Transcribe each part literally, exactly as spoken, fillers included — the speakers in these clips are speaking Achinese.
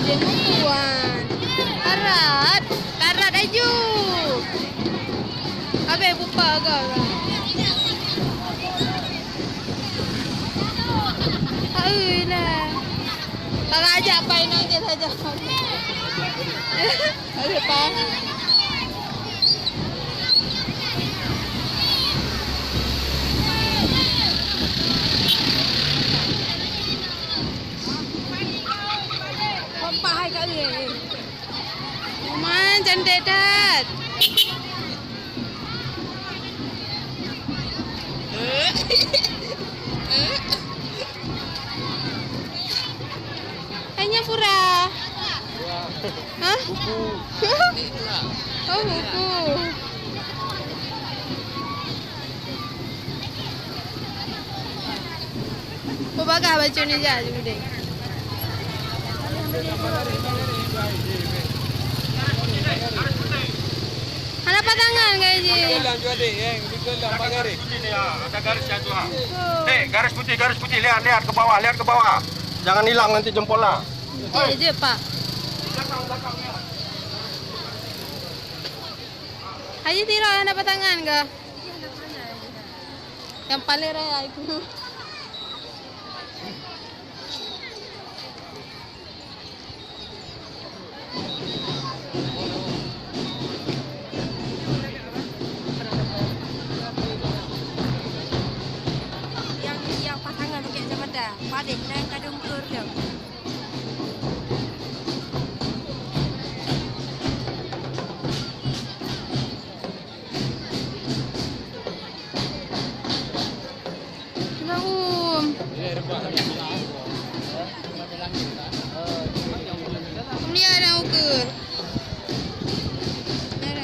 Jeuet mupuan. Karat. Karat aju. Habéh bupa agak. Hai lah. Tara ajak pai nang je saja. Aduh, pa. Kompak hai kali. Uma, cantik that. Hanya pura. Hah? Oh, buku. Peubagah bacut nija jih udeb. Hana patangan, Kak Haji. Ada garis yang tuha. Eh, garis putih, garis putih. Lihat, lihat ke bawah, lihat ke bawah. Jangan hilang nanti jempolnya. Putih aja, Pak. Haji Tiro hana patangan ke? Nyang paleng raya itu. Nyang, nyang pasangan pakai kacamata, padeh dan kadang ukur dia. Maum. Ni ada ukur. Ada.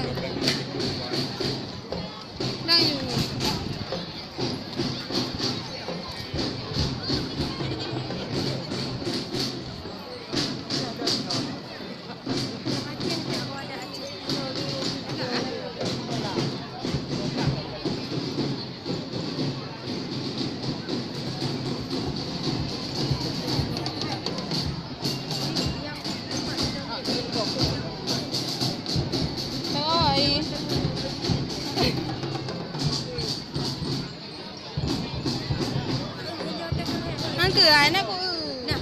Dah, yuk. Angke ai na ku. Nah.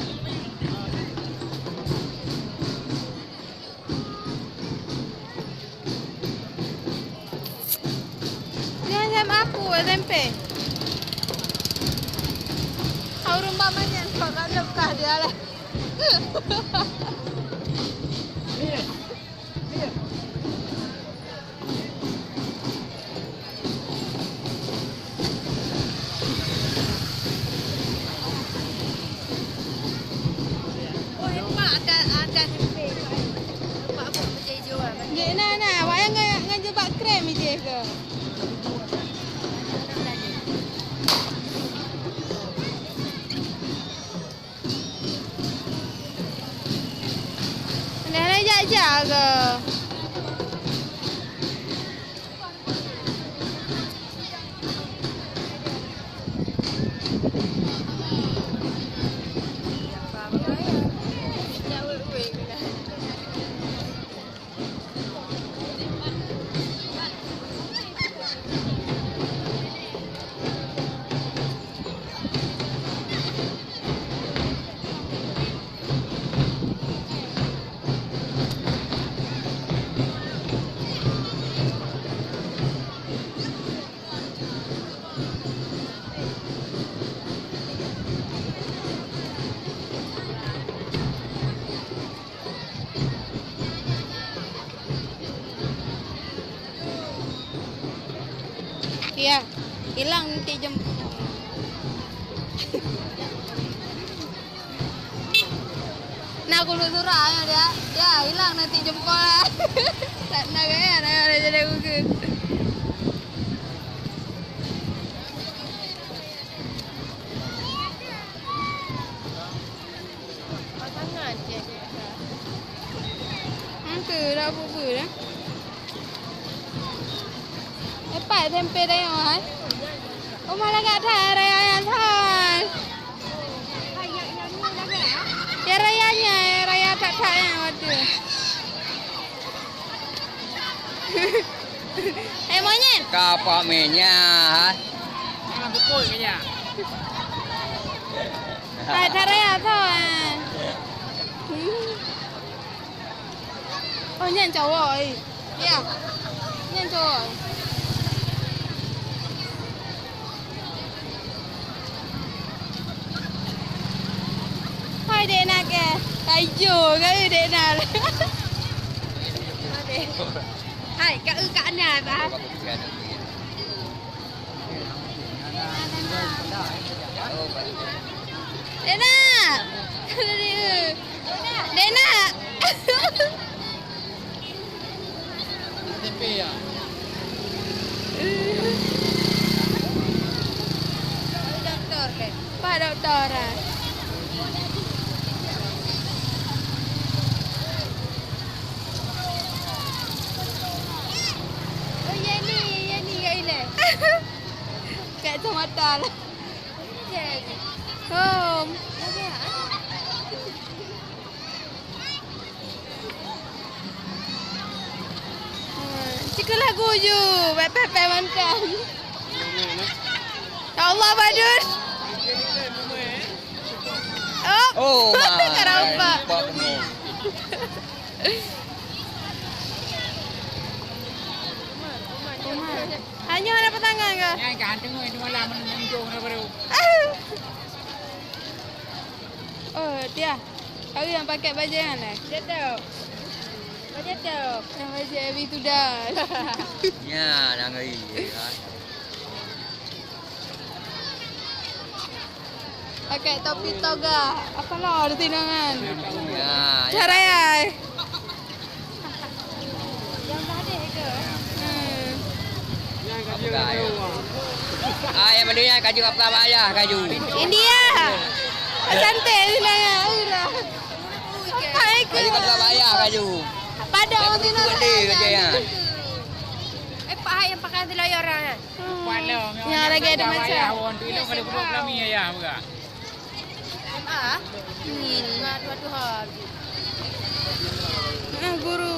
Nyan S M A ku S M P. Ureueng bak manyan kok ka lheueh kah dia lah. Jeh na, na, awak nyan ngon, ngon jubak krem jih ke? Nah, nah, jak, jak ke? Ya, hilang nanti jemput. Na kuluk surah ya dia. Ya, hilang nanti jempol. Tak na gaya na ada jadi gugur. Pasangan je. Angke dah bubur dah. Epat tempe dayong hai. Uma lagak that raya nyan hai. Ya raya nyan, raya that that. Aduh. Eh, monyet. Ka apa menya, ha? Jangan pukul kayaknya. Hai, taraya tho, eh. Oh, nyan cowok, eh. Ya. Nyan cowok. Hai, dek na ke? Kayu, kayu dek na. Hai, kak eu kak na, bah. Dek na. Dek na. Tempe ya. Doktor ke? Pak doktor, ah. Oh, ya ni, ya ni, ya ile. Kacamata lah. Cek. Hom. Cik lagu ju, pepeh mantap. Ya Allah, badut. Op. Oh, ma. Karapa. Hanya ada pasangan ke? Nyan ka hantu ngoi tu malam menunjuk na baru. Oh, dia. Hari yang pakai baju yang mana? Cakap. Macam tu. Yang baju Abi tu dah. Ya, nang hari. Pakai topi toga. Apa lah di sini kan? Ya, ya. Cara ya. Yang dah deh ke? Hmm. Apa ya? Ah, yang mana yang kaju apa ya kaju? India. Cantik sini ya. Hai, kaju apa ya kaju? Pada orang sini. Betul dia kerja ya. Eh, Pak Hai yang pakai anti lawyer orang kan? Hmm. Yang lagi ada macam. Orang tu ilong kalau pukul kami ya, ya, bukan? Ah? Hmm. Dua, dua, dua. Ah, guru.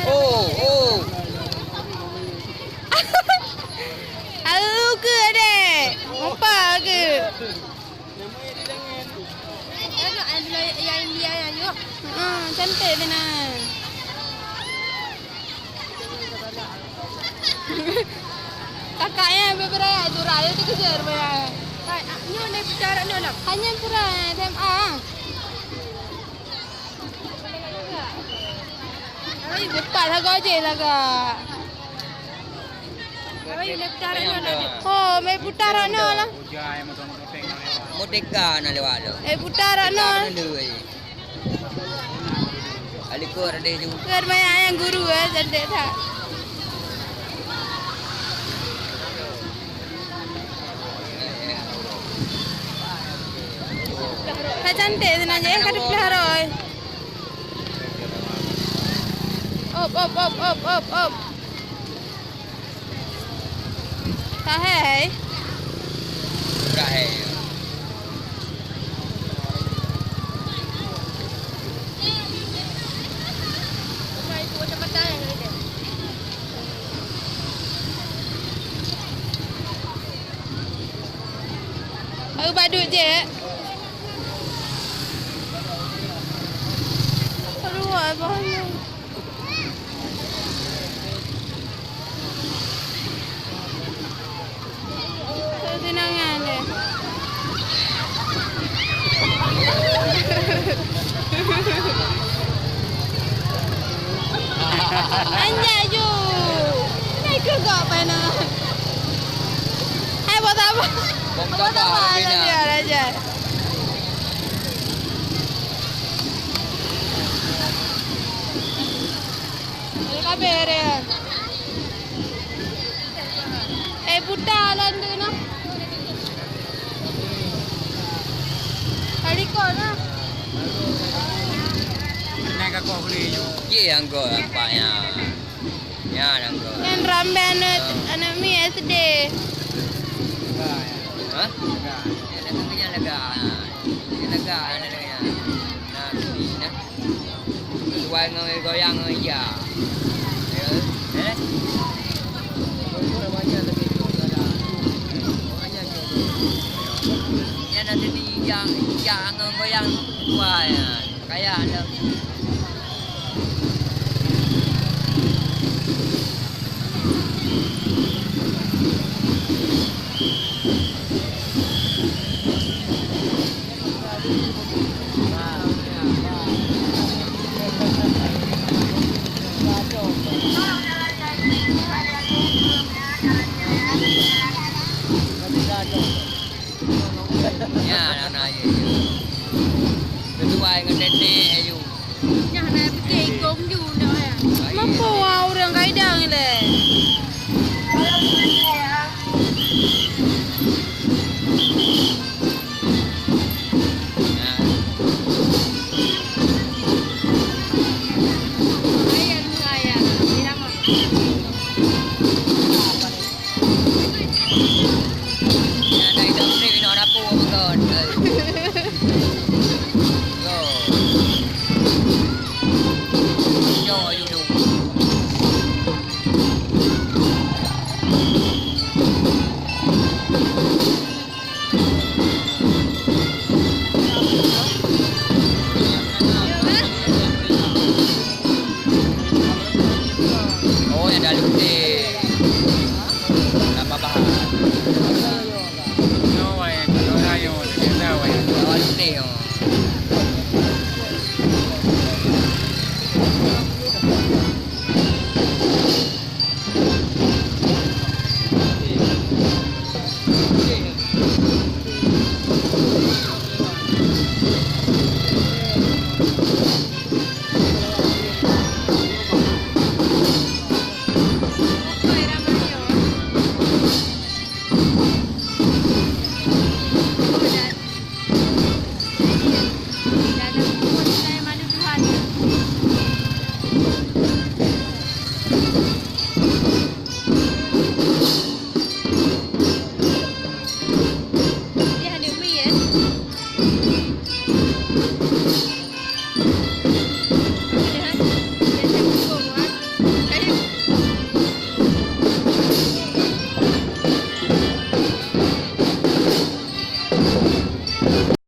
Oh, oh. Au ke, dek? Apa ke? Yang India yang yuk. Ah, cantik benar. Kakaknya beberapa tu raya tu kejar banyak. Hai, nyonya ni bicara nyonya. Hanya pura S M A. Lepas lagu aja lagu. Oh, mai putar anak lah. Merdeka na lewat tu. Eh, putar anak. Alikot ada juga. Kan banyak yang guru, eh, cantik tak? Ka cantik sebenarnya, eh, ka dipelihara, eh. Op, op, op, op, op, op. Ka hai. Ka hai. Baru badut je. Aduh, abang. Tunangan deh. Anjay ju. Naik ke gak panah. Hai, buat apa? Buat apa? Raja, raja. Ada kabeh dia. Eh, buta lah tu nah. Kalikot lah. Nak kakak boleh je. Ye, angkot nampaknya. Ya, angkot. Yang ramai anak, anak mi S D. Lega, lega, lega. Nah, nah. Sesuai ngon goyang ngon ija. Ya, eh? Nyan na teuntèe ija, ija ngon goyang sesuai, ya. Kaya ada. Ya, anak-anak, ya, ya. Sesuai ngon nenek, ayu. Nyan na pike ikong ju ndak, ya. Mampu wa urang kaidang ilèe. Oh, nyang dalam teh. Tambah bahan. Awak luteh, oh.